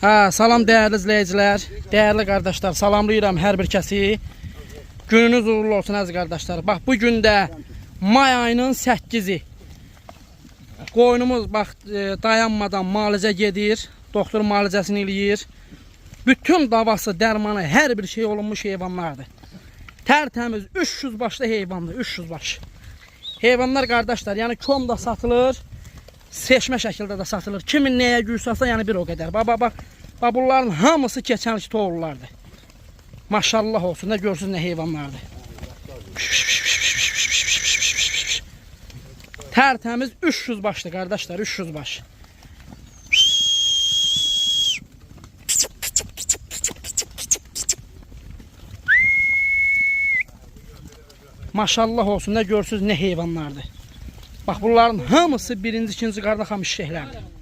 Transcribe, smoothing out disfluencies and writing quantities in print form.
Hə, salam dəyərli izləyicilər, dəyərli qardaşlar, salamlayıram hər bir kəsi. Gününüz uğurlu olsun əziz qardaşlar. Bax bu gün də may ayının 8-i. Qoyunumuz bax dayanmadan müalicə gedir. Doktor müalicəsini eləyir. Bütün davası, dərmanı, hər bir şey olunmuş heyvanlardır. Tərtəmiz 300 başlı heyvandır, 300 baş. Heyvanlar qardaşlar, yəni komda satılır, seçmə şəkildə də satılır. Kimin nəyə gücü çatsa, yəni bir o qədər. Bax, bax, bax. Bax bunların hamısı keçən ilki toğrullardır. Maşallah olsun, nə görsünüz nə heyvanlardır. Tərtəmiz 300 başlı qardaşlar, 300 baş. Maşallah olsun, nə görsünüz nə heyvanlardır. Bax bunların hamısı birinci, ikinci qarda xam şişəklərdir.